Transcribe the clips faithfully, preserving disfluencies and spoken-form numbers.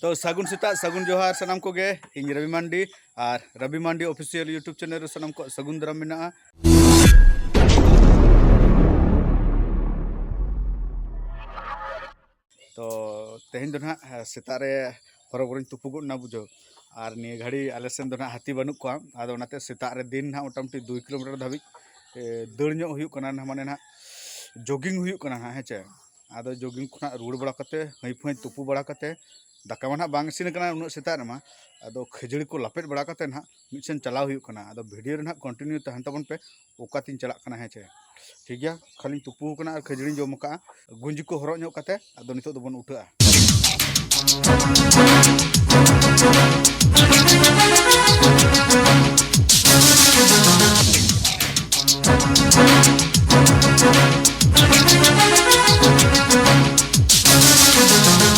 ᱛᱚ, ᱥᱟᱹᱜᱩᱱ ᱥᱮᱛᱟᱜ, ᱥᱟᱹᱜᱩᱱ ᱡᱚᱦᱟᱨ ᱥᱟᱱᱟᱢ ᱠᱚᱜᱮ᱾ ᱤᱧ ᱨᱚᱵᱤ ᱢᱟᱱᱰᱤ, ᱟᱨ ᱨᱚᱵᱤ ᱢᱟᱱᱰᱤ Official YouTube channel ᱨᱮ ᱥᱟᱱᱟᱢ ᱠᱚᱣᱟᱜ ᱥᱟᱹᱜᱩᱱ ᱫᱟᱨᱟᱢ ᱢᱮᱱᱟᱜᱼᱟ᱾ ᱛᱚ, ᱛᱮᱦᱮᱧ ᱫᱚ ᱱᱟᱦᱟᱜ, ᱮ, ᱥᱮᱛᱟᱜ ᱨᱮ ᱦᱚᱨᱚᱵᱚᱨᱚᱧ ᱛᱩᱯᱩ ᱜᱚᱫ ᱮᱱᱟ, ᱵᱩᱡᱷᱟᱹᱣ᱾ ᱟᱨ ᱱᱤᱭᱟᱹ ᱜᱷᱟᱹᱲᱤ ᱟᱞᱮ ᱥᱮᱱ ᱫᱚ ᱱᱟᱦᱟᱜ ᱦᱟᱹᱛᱤ ᱵᱟᱹᱱᱩᱜ ᱠᱚᱣᱟ, ᱟᱫᱚ ᱚᱱᱟᱛᱮ ᱥᱮᱛᱟᱜ ᱨᱮ ᱫᱤᱱ ᱱᱟᱦᱟᱜ ᱢᱚᱴᱟᱢᱩᱴᱤ ᱫᱩᱭ ᱠᱤᱞᱳᱢᱤᱴᱟᱨ ᱫᱷᱟᱹᱵᱤᱡ, ᱮ, ᱫᱟᱹᱲ ᱧᱚᱜ ᱦᱩᱭᱩᱜ ᱠᱟᱱᱟ, ᱢᱟᱱᱮ ᱱᱟᱦᱟᱜ jogging ᱦᱩᱭᱩᱜ ᱠᱟᱱᱟ ᱱᱟᱦᱟᱜ, ᱦᱮᱸ ᱪᱮ᱾ ᱟᱫᱚ jogging ᱠᱷᱚᱱᱟᱜ ᱨᱩᱣᱟᱹᱲ ᱵᱟᱲᱟ ᱠᱟᱛᱮ, ᱦᱟᱺᱭ ᱯᱷᱟᱺᱭ ᱛᱩᱯᱩ ᱵᱟᱲᱟ ᱠᱟᱛᱮ, ᱫᱟᱠᱟ ᱢᱟ ᱱᱟᱦᱟᱜ ᱵᱟᱝ ᱤᱥᱤᱱ ᱟᱠᱟᱱᱟ ᱩᱱᱟᱹᱜ ᱥᱮᱛᱟᱜ ᱨᱮᱢᱟ, ᱟᱫᱚ ᱠᱷᱟᱹᱡᱟᱹᱲᱤ ᱠᱚ ᱞᱟᱯᱮᱫ ᱵᱟᱲᱟ ᱠᱟᱛᱮ ᱱᱟᱦᱟᱜ ᱢᱤᱫ ᱥᱮᱱ ᱪᱟᱞᱟᱣ ᱦᱩᱭᱩᱜ ᱠᱟᱱᱟ᱾ ᱟᱫᱚ video ᱨᱮ ᱱᱟᱦᱟᱜ continue ᱛᱟᱦᱮᱱ ᱛᱟᱵᱚᱱ ᱯᱮ, ᱚᱠᱟᱛᱤᱧ ᱪᱟᱞᱟᱜ ᱠᱟᱱᱟ, ᱦᱮᱸ ᱪᱮ᱾ ᱴᱷᱤᱠ ᱜᱮᱭᱟ, ᱠᱷᱟᱹᱞᱤᱧ ᱛᱩᱯᱩ ᱟᱠᱟᱱᱟ ᱟᱨ ᱠᱷᱟᱹᱡᱟᱹᱲᱤᱧ ᱡᱚᱢ ᱟᱠᱟᱫᱼᱟ, ᱜᱩᱸᱡᱤ ᱠᱚ ᱦᱚᱨᱚᱜ ᱧᱚᱜ ᱠᱟᱛᱮ ᱟᱫᱚ ᱱᱤᱛᱚᱜ ᱫᱚᱵᱚᱱ ᱩᱴᱷᱟᱹᱜᱼᱟ᱾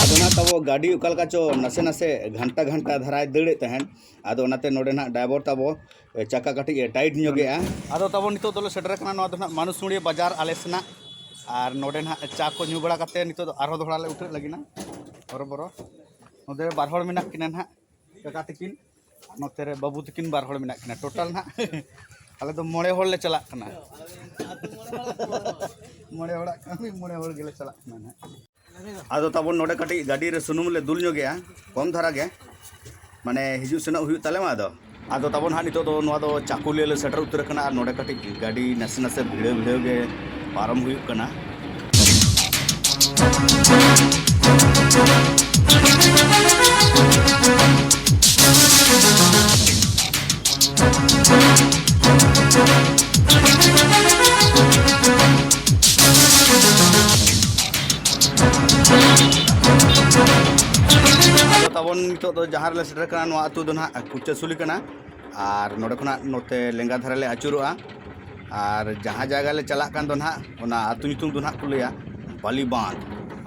ᱟᱫᱚ ᱱᱟᱜ ᱛᱟᱵᱚ ᱜᱟᱹᱰᱤ ᱚᱠᱟ ᱞᱮᱠᱟ ᱪᱚ ᱱᱟᱥᱮ ᱱᱟᱥᱮ ᱜᱷᱟᱱᱴᱟ ᱜᱷᱟᱱᱴᱟ ᱫᱷᱟᱨᱟᱭ ᱫᱟᱹᱲᱮᱫ ᱛᱟᱦᱮᱸᱫ, ᱟᱫᱚ ᱚᱱᱟᱛᱮ ᱱᱚᱰᱮ ᱱᱟᱜ driver ᱛᱟᱵᱚ ᱪᱟᱠᱟ ᱠᱟᱹᱴᱤᱡ ᱮ tight ᱧᱚᱜᱮᱜᱼᱟ᱾ ᱟᱫᱚ ᱛᱟᱵᱚ ᱱᱤᱛᱚᱜ ᱫᱚᱞᱮ ᱥᱮᱴᱮᱨ ᱟᱠᱟᱱᱟ ᱱᱚᱣᱟ ᱫᱚ ᱱᱟᱜ ᱢᱟᱱᱩᱥᱩᱲᱤᱭᱟᱹ ᱵᱟᱡᱟᱨ ᱟᱞᱮ ᱥᱮᱱᱟᱜ, ᱟᱨ ᱱᱚᱰᱮ ᱱᱟᱜ ᱪᱟ ᱠᱚ ᱧᱩ ᱵᱟᱲᱟ ᱠᱟᱛᱮ ᱱᱤᱛᱚᱜ ᱫᱚ ᱟᱨᱦᱚᱸ ᱫᱚᱦᱲᱟ ᱞᱮ ᱩᱴᱷᱟᱹᱜ ᱞᱟᱹᱜᱤᱫ ᱱᱟ ᱦᱚᱨᱚᱵᱚᱨᱚ᱾ ᱱᱚᱰᱮ ᱵᱟᱨ ᱦᱚᱲ ᱢᱮᱱᱟᱜ ᱠᱤᱱᱟ ᱱᱟᱜ, ᱠᱟᱠᱟ ᱛᱟᱹᱠᱤᱱ, ᱟᱨ ᱱᱚᱛᱮ ᱨᱮ ᱵᱟᱹᱵᱩ ᱛᱟᱹᱠᱤᱱ ᱵᱟᱨ ᱦᱚᱲ ᱢᱮᱱᱟᱜ ᱠᱤᱱᱟ᱾ Total ᱱᱟᱜ ᱟᱞᱮ ᱫᱚ ᱢᱚᱬᱮ ᱦᱚᱲ ᱞᱮ ᱪᱟᱞᱟᱜ ᱠᱟᱱᱟ᱾ ᱢᱚᱬᱮ ᱦᱚᱲᱟᱜ ᱠᱟᱹᱢᱤ, ᱢᱚᱬᱮ ᱦᱚᱲ ᱜᱮᱞᱮ ᱪᱟᱞᱟᱜ ᱠᱟᱱᱟ ᱱᱟᱜ᱾ ᱟᱫᱚ ᱛᱟᱵᱚᱱ ᱱᱚᱰᱮ ᱠᱟᱹᱴᱤᱡ ᱜᱟᱹᱰᱤ ᱨᱮ ᱥᱩᱱᱩᱢ ᱞᱮ ᱫᱩᱞ ᱧᱚᱜᱮᱜᱼᱟ, ᱠᱚᱢ ᱫᱷᱟᱨᱟ ᱜᱮ, ᱢᱟᱱᱮ ᱦᱤᱡᱩᱜ ᱥᱮᱱᱚᱜ ᱦᱩᱭᱩᱜ ᱛᱟᱞᱮ ᱢᱟ᱾ ᱟᱫᱚ, ᱟᱫᱚ ᱛᱟᱵᱚᱱ ᱦᱟᱸᱜ ᱱᱤᱛᱚᱜ ᱫᱚ ᱱᱚᱣᱟ ᱫᱚ ᱪᱟᱠᱩᱞᱤᱭᱟᱹ ᱞᱮ ᱥᱮᱴᱮᱨ ᱩᱛᱟᱹᱨ ᱟᱠᱟᱱᱟ, ᱟᱨ ᱱᱚᱰᱮ ᱠᱟᱹᱴᱤᱡ ᱜᱟᱹᱰᱤ ᱱᱟᱥᱮ ᱱᱟᱥᱮ ᱵᱷᱤᱲᱟᱹᱣ ᱵᱷᱤᱲᱟᱹᱣ ᱜᱮ ᱯᱟᱨᱚᱢ ᱦᱩᱭᱩᱜ ᱠᱟᱱᱟ᱾ ᱟᱫᱚ ᱛᱟᱵᱚᱱ ᱱᱤᱛᱚᱜ ᱫᱚ ᱡᱟᱦᱟᱸ ᱨᱮᱞᱮ ᱥᱮᱴᱮᱨ ᱠᱟᱱᱟ, ᱱᱚᱣᱟ ᱟᱹᱛᱩ ᱫᱚ ᱱᱟᱦᱟᱜ ᱠᱩᱪᱟᱹᱥᱩᱞᱤ ᱠᱟᱱᱟ᱾ ᱟᱨ ᱱᱚᱰᱮ ᱠᱷᱚᱱᱟᱜ ᱱᱚᱛᱮ ᱞᱮᱸᱜᱟ ᱫᱷᱟᱨᱮ ᱞᱮ ᱟᱹᱪᱩᱨᱚᱜᱼᱟ᱾ ᱟᱨ ᱡᱟᱦᱟᱸ ᱡᱟᱭᱜᱟ ᱞᱮ ᱪᱟᱞᱟᱜ ᱠᱟᱱ ᱫᱚ ᱱᱟᱦᱟᱜ, ᱚᱱᱟ ᱟᱹᱛᱩ ᱧᱩᱛᱩᱢ ᱫᱚ ᱱᱟᱦᱟᱜ ᱠᱚ ᱞᱟᱹᱭᱟ ᱵᱟᱞᱤ ᱵᱟᱸᱫᱷ᱾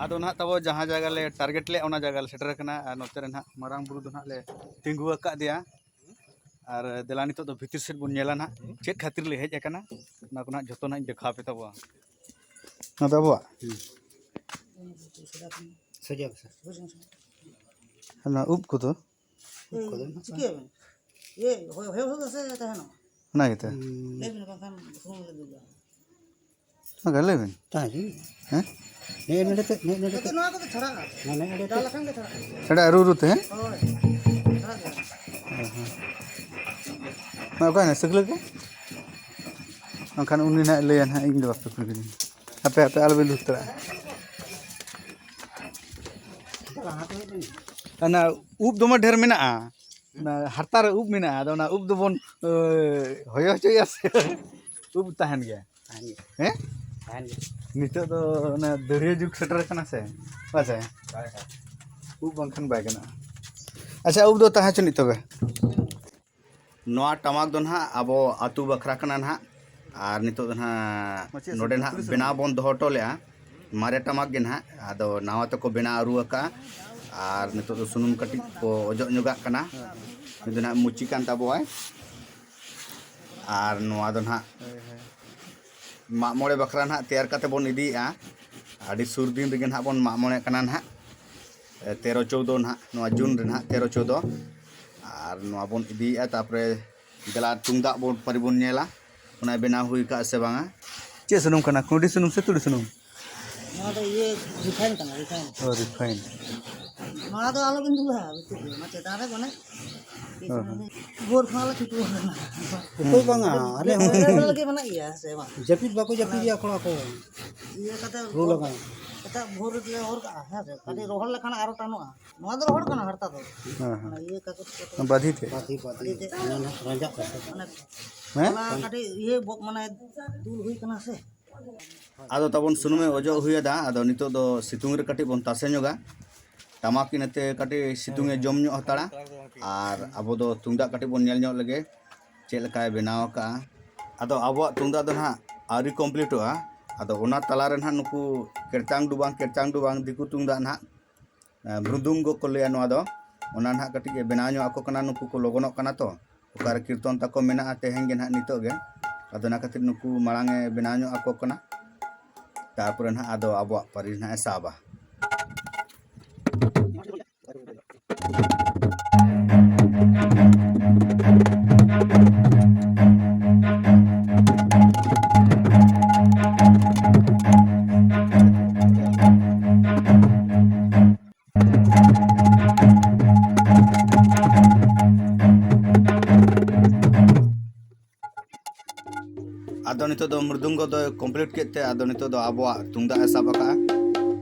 ᱟᱫᱚ ᱱᱟᱦᱟᱜ ᱛᱟᱵᱚ ᱡᱟᱦᱟᱸ ᱡᱟᱭᱜᱟ ᱞᱮ target ᱞᱮᱫ, ᱚᱱᱟ ᱡᱟᱭᱜᱟ ᱞᱮ ᱥᱮᱴᱮᱨ ᱟᱠᱟᱱᱟ᱾ ᱟᱨ ᱱᱚᱛᱮ ᱨᱮ ᱱᱟᱦᱟᱜ ᱢᱟᱨᱟᱝ ᱵᱩᱨᱩ ᱫᱚ ᱱᱟᱦᱟᱜ ᱞᱮ ᱛᱤᱸᱜᱩ ᱟᱠᱟᱫᱮᱭᱟ᱾ ᱟᱨ ᱫᱮᱞᱟ ᱱᱤᱛᱚᱜ ᱫᱚ ᱵᱷᱤᱛᱤᱨ ᱥᱮᱫ ᱵᱚᱱ ᱧᱮᱞᱟ ᱱᱟᱦᱟᱜ, ᱪᱮᱫ ᱠᱷᱟᱹᱛᱤᱨ ᱞᱮ ᱦᱮᱡ ᱟᱠᱟᱱᱟ, ᱚᱱᱟ ᱠᱚ ᱱᱟᱦᱟᱜ ᱡᱚᱛᱚ ᱱᱟᱦᱟᱜ ᱤᱧ ᱫᱮᱠᱷᱟᱣ ᱟᱯᱮ ᱛᱟᱵᱚᱣᱟ᱾ ᱱᱚᱣᱟ ᱫᱚ ᱟᱵᱚᱣᱟᱜ? ᱦᱩᱸ᱾ ᱥᱟᱡᱟᱣ ᱥᱮ? ᱚᱱᱟ ᱩᱵ ᱠᱚᱫᱚ? ᱪᱤᱠᱟᱹᱭᱟᱵᱮᱱ? ᱤᱭᱟᱹ, ᱦᱚᱭ, ᱦᱚᱭ, ᱦᱚᱭ ᱥᱮ ᱛᱟᱦᱮᱱᱟ? ᱚᱱᱟ ᱜᱮᱛᱚ᱾ ᱞᱟᱹᱭ ᱵᱮᱱ, ᱵᱟᱝᱠᱷᱟᱱ ᱥᱩᱱᱩᱢ ᱞᱮ ᱫᱩᱞᱟ᱾ ᱚᱱᱟ ᱜᱮ ᱞᱟᱹᱭ ᱵᱮᱱ᱾ ᱛᱟᱦᱮᱸ ᱦᱚᱪᱚᱭ᱾ ᱦᱮᱸ? ᱱᱮᱜᱼᱮ ᱱᱚᱰᱮ ᱛᱮ, ᱱᱮᱜᱼᱮ ᱱᱚᱰᱮ ᱛᱮ᱾ ᱱᱚᱣᱟ ᱠᱚᱫᱚ ᱪᱷᱟᱲᱟᱜᱼᱟ᱾ ᱱᱚᱣᱟ ᱱᱮᱜᱼᱮ ᱱᱚᱰᱮ ᱫᱟᱜ ᱛᱮ᱾ ᱞᱮᱠᱷᱟᱱ ᱜᱮ ᱪᱷᱟᱲᱟᱜᱼᱟ᱾ ᱪᱷᱟᱲᱟ ᱟᱹᱨᱩ ᱟᱹᱨᱩ ᱛᱮ, ᱦᱮᱸ? ᱦᱳᱭ᱾ ᱪᱷᱟᱲᱟᱜ ᱜᱮᱭᱟ᱾ ᱦᱮᱸ, ᱦᱮᱸ᱾ ᱢᱟ ᱚᱠᱟᱭᱮᱱᱟ ᱥᱤᱠᱞᱟᱹ ᱠᱚ? ᱵᱟᱝᱠᱷᱟᱱ ᱩᱱᱤ ᱱᱟᱦᱟᱜ ᱞᱟᱹᱭᱟ ᱱᱟᱦᱟᱜ, ᱤᱧ ᱫᱚ ᱵᱟᱯᱮ ᱠᱩᱞᱤ ᱠᱤᱫᱤᱧᱟ᱾ ᱦᱟᱯᱮ, ᱦᱟᱯᱮ, ᱟᱞᱚᱵᱮᱱ ᱫᱩᱠ ᱛᱟᱲᱟᱜᱼᱟ᱾ ᱚᱱᱟ ᱩᱵ ᱫᱚᱢᱮ ᱰᱷᱮᱨ ᱢᱮᱱᱟᱜᱼᱟ᱾ ᱚᱱᱟ ᱦᱟᱨᱛᱟ ᱨᱮ ᱩᱵ ᱢᱮᱱᱟᱜᱼᱟ, ᱟᱫᱚ ᱚᱱᱟ ᱩᱵ ᱫᱚᱵᱚᱱ, ᱮ, ᱦᱚᱭᱚ ᱦᱚᱪᱚᱭᱟ ᱥᱮ? ᱩᱵ ᱛᱟᱦᱮᱱ ᱜᱮᱭᱟ᱾ ᱛᱟᱦᱮᱱ ᱜᱮᱭᱟ᱾ ᱦᱮᱸ? ᱛᱟᱦᱮᱱ ᱜᱮᱭᱟ᱾ ᱱᱤᱛᱚᱜ ᱫᱚ ᱚᱱᱟ ᱫᱟᱹᱲᱭᱟᱹ ᱡᱩᱜᱽ ᱥᱮᱴᱮᱨ ᱟᱠᱟᱱᱟ ᱥᱮ? ᱦᱮᱸ ᱥᱮ? ᱦᱳᱭ, ᱦᱳᱭ᱾ ᱩᱵ ᱵᱟᱝᱠᱷᱟᱱ ᱵᱟᱭ ᱜᱟᱱᱚᱜᱼᱟ᱾ ᱟᱪᱪᱷᱟ, ᱩᱵ ᱫᱚ ᱛᱟᱦᱮᱸ ᱦᱚᱪᱚᱱᱤᱡ ᱛᱚᱵᱮ᱾ ᱱᱚᱣᱟ ᱴᱟᱢᱟᱠ ᱫᱚ ᱱᱟᱦᱟᱜ ᱟᱵᱚ ᱟᱹᱛᱩ ᱵᱟᱠᱷᱨᱟ ᱠᱟᱱᱟ ᱱᱟᱦᱟᱜ, ᱟᱨ ᱱᱤᱛᱚᱜ ᱫᱚ ᱱᱟᱦᱟᱜ ᱱᱚᱰᱮ ᱱᱟᱦᱟᱜ ᱵᱮᱱᱟᱣ ᱵᱚᱱ ᱫᱚᱦᱚ ᱦᱚᱴᱚ ᱞᱮᱫᱼᱟ᱾ ᱢᱟᱨᱮ ᱴᱟᱢᱟᱠ ᱜᱮ ᱱᱟᱦᱟᱜ, ᱟᱫᱚ ᱱᱟᱣᱟ ᱛᱮᱠᱚ ᱵᱮᱱᱟᱣ ᱟᱹᱨᱩ ᱟᱠᱟᱫᱼᱟ᱾ ᱟᱨ ᱱᱤᱛᱚᱜ ᱫᱚ ᱥᱩᱱᱩᱢ ᱠᱟᱹᱴᱤᱡ ᱠᱚ ᱚᱡᱚᱜ ᱧᱚᱜᱟᱜ ᱠᱟᱱᱟ᱾ ᱱᱩᱭ ᱫᱚ ᱱᱟᱦᱟᱜ ᱢᱩᱪᱤ ᱠᱟᱱ ᱛᱟᱵᱚᱣᱟᱭ᱾ ᱟᱨ ᱱᱚᱣᱟ ᱫᱚ ᱱᱟᱦᱟᱜ ᱢᱟᱜ ᱢᱚᱬᱮ ᱵᱟᱠᱷᱨᱟ ᱱᱟᱦᱟᱜ ᱛᱮᱭᱟᱨ ᱠᱟᱛᱮ ᱵᱚᱱ ᱤᱫᱤᱭᱮᱫᱼᱟ᱾ ᱟᱹᱰᱤ ᱥᱩᱨ ᱫᱤᱱ ᱨᱮᱜᱮ ᱱᱟᱦᱟᱜ ᱵᱚᱱ ᱢᱟᱜ ᱢᱚᱬᱮᱜ ᱠᱟᱱᱟ ᱱᱟᱦᱟᱜ, ᱛᱮᱨᱚ ᱪᱳᱣᱫᱚ ᱱᱟᱦᱟᱜ, ᱱᱚᱣᱟ ᱡᱩᱱ ᱨᱮ ᱱᱟᱦᱟᱜ, ᱛᱮᱨᱚ ᱪᱳᱣᱫᱚ᱾ ᱟᱨ ᱱᱚᱣᱟ ᱵᱚᱱ ᱤᱫᱤᱭᱮᱫᱼᱟ, ᱛᱟᱨᱯᱚᱨᱮ ᱫᱮᱞᱟ ᱛᱩᱢᱫᱟᱜ ᱵᱚᱱ ᱯᱟᱹᱨᱤ ᱵᱚᱱ ᱧᱮᱞᱟ, ᱚᱱᱟ ᱵᱮᱱᱟᱣ ᱦᱩᱭ ᱟᱠᱟᱫᱼᱟ ᱥᱮ ᱵᱟᱝᱟ᱾ ᱪᱮᱫ ᱥᱩᱱᱩᱢ ᱠᱟᱱᱟ? ᱠᱩᱸᱭᱰᱤ ᱥᱩᱱᱩᱢ ᱥᱮ ᱛᱩᱲᱤ ᱥᱩᱱᱩᱢ? ᱱᱚᱣᱟ ᱫᱚ ᱤᱭᱟᱹ, ᱨᱤᱯᱷᱟᱭᱤᱱ ᱠᱟᱱᱟ, ᱨᱤᱯᱷᱟᱭᱤᱱ᱾ ᱚ, ᱨᱤᱯᱷᱟᱭᱤᱱ᱾ ᱱᱚᱣᱟ ᱫᱚ ᱟᱞᱚᱵᱤᱱ ᱫᱩᱞᱟ ᱵᱷᱤᱛᱤᱨ ᱨᱮ, ᱚᱱᱟ ᱪᱮᱛᱟᱱ ᱨᱮ ᱢᱟᱱᱮ ᱦᱮᱸ, ᱦᱮᱸ᱾ ᱵᱷᱳᱨ ᱠᱷᱚᱱᱟᱜ ᱞᱮ ᱪᱷᱩᱴᱟᱹᱣ ᱟᱠᱟᱱᱟ᱾ ᱩᱯᱟᱹᱭ ᱵᱟᱝᱟ, ᱟᱞᱮ ᱦᱚᱸ ᱵᱷᱳᱨ ᱨᱮᱜᱮ ᱢᱮᱱᱟᱜ ᱜᱮᱭᱟ, ᱦᱮᱸ ᱥᱮ ᱵᱟᱝ? ᱡᱟᱹᱯᱤᱫ ᱵᱟᱠᱚ ᱡᱟᱹᱯᱤᱫ ᱜᱮᱭᱟ ᱠᱚᱲᱟ ᱠᱚ᱾ ᱤᱭᱟᱹ ᱠᱟᱛᱮ ᱨᱩ ᱞᱟᱜᱟᱭ᱾ ᱮᱴᱟᱜ ᱵᱷᱳᱨ ᱨᱮᱞᱮ ᱚᱨ ᱠᱟᱜᱼᱟ, ᱦᱮᱸ ᱥᱮ? ᱠᱟᱹᱴᱤᱡ ᱨᱚᱦᱚᱲ ᱞᱮᱠᱷᱟᱱ ᱟᱨᱚ ᱴᱟᱱᱚᱜᱼᱟ᱾ ᱱᱚᱣᱟ ᱫᱚ ᱨᱚᱦᱚᱲ ᱠᱟᱱᱟ ᱦᱟᱨᱛᱟ ᱫᱚ᱾ ᱦᱮᱸ, ᱦᱮᱸ᱾ ᱚᱱᱟ ᱤᱭᱟᱹ ᱠᱟᱜᱚᱡᱽ ᱠᱚᱛᱮ᱾ ᱵᱟᱹᱫᱷᱤ ᱛᱮ᱾ ᱵᱟᱹᱫᱷᱤ, ᱵᱟᱹᱫᱷᱤ᱾ ᱵᱟᱹᱫᱷᱤ ᱛᱮ᱾ ᱚᱱᱟ ᱱᱟᱜ ᱨᱟᱸᱡᱟᱜ ᱠᱟᱛᱮ᱾ ᱚᱱᱮ ᱦᱮᱸ? ᱚᱱᱟ ᱠᱟᱹᱴᱤᱡ ᱤᱭᱟᱹ ᱵᱚ-, ᱢᱟᱱᱮ ᱫᱩᱞ ᱦᱩᱭ ᱠᱟᱱᱟ ᱥᱮ᱾ ᱟᱫᱚ ᱛᱟᱵᱚᱱ ᱥᱩᱱᱩᱢᱮ ᱚᱡᱚᱜ ᱦᱩᱭ ᱟᱫᱟ᱾ ᱟᱫᱚ ᱱᱤᱛᱚᱜ ᱫᱚ ᱥᱤᱛᱩᱝ ᱨᱮ ᱠᱟᱹᱴᱤᱡ ᱵᱚᱱ ᱛᱟᱥᱮ ᱧᱚᱜᱟ᱾ ᱴᱟᱢᱟᱠ ᱤᱱᱟᱹᱛᱮ ᱠᱟᱹᱴᱤᱡ ᱥᱤᱛᱩᱝ ᱮ ᱡᱚᱢ ᱧᱚᱜ ᱦᱟᱛᱟᱲᱟ᱾ ᱟᱨ ᱟᱵᱚ ᱫᱚ ᱛᱩᱢᱫᱟᱜ ᱠᱟᱹᱴᱤᱡ ᱵᱚᱱ ᱧᱮᱞ ᱧᱚᱜ ᱞᱮᱜᱮ, ᱪᱮᱫ ᱞᱮᱠᱟᱭ ᱵᱮᱱᱟᱣ ᱟᱠᱟᱜᱼᱟ᱾ ᱟᱫᱚ ᱟᱵᱚᱣᱟᱜ ᱛᱩᱢᱫᱟᱜ ᱫᱚ ᱱᱟᱦᱟᱜ ᱟᱹᱣᱨᱤ ᱠᱚᱢᱯᱞᱤᱴᱚᱜᱼᱟ᱾ ᱟᱫᱚ ᱚᱱᱟ ᱛᱟᱞᱟᱨᱮ ᱱᱟᱦᱟᱜ ᱱᱩᱠᱩ ᱠᱮᱨᱪᱟᱝ ᱰᱩᱵᱟᱝ, ᱠᱮᱨᱪᱟᱝ ᱰᱩᱵᱟᱝ ᱫᱤᱠᱩ ᱛᱩᱢᱫᱟᱜ ᱱᱟᱦᱟᱜ, ᱮᱸ, ᱢᱨᱩᱫᱩᱝᱜᱚ ᱠᱚ ᱞᱟᱹᱭᱟ ᱱᱚᱣᱟ ᱫᱚ᱾ ᱚᱱᱟ ᱱᱟᱦᱟᱜ ᱠᱟᱹᱴᱤᱡ ᱮ ᱵᱮᱱᱟᱣ ᱧᱚᱜ ᱟᱠᱚ ᱠᱟᱱᱟ, ᱱᱩᱠᱩ ᱠᱚ ᱞᱚᱜᱚᱱᱚᱜ ᱠᱟᱱᱟ ᱛᱚ᱾ ᱚᱠᱟᱨᱮ ᱠᱤᱨᱛᱚᱱ ᱛᱟᱠᱚ ᱢᱮᱱᱟᱜᱼᱟ ᱛᱮᱦᱮᱧ ᱜᱮ ᱱᱟᱦᱟᱜ ᱱᱤᱛᱚᱜ ᱜᱮ᱾ ᱟᱫᱚ ᱚᱱᱟ ᱠᱷᱟᱹᱛᱤᱨ ᱱᱩᱠᱩ ᱢᱟᱲᱟᱝ ᱮ ᱵᱮᱱᱟᱣ ᱧᱚᱜ ᱟᱠᱚ ᱠᱟᱱᱟ, ᱛᱟᱨᱯᱚᱨᱮ ᱱᱟᱦᱟᱜ ᱟᱫᱚ ᱟᱵᱚᱣᱟᱜ ᱯᱟᱹᱨᱤ ᱱᱟᱦᱟᱜ ᱮ ᱥᱟᱵᱟ᱾ ᱱᱤᱛᱚᱜ ᱫᱚ ᱢᱨᱤᱫᱚᱝᱜᱚ ᱫᱚᱭ ᱠᱚᱢᱯᱞᱤᱴ ᱠᱮᱫ ᱛᱮ, ᱟᱫᱚ ᱱᱤᱛᱚᱜ ᱫᱚ ᱟᱵᱚᱣᱟᱜ ᱛᱩᱢᱫᱟᱜ ᱮ ᱥᱟᱵ ᱟᱠᱟᱫᱼᱟ᱾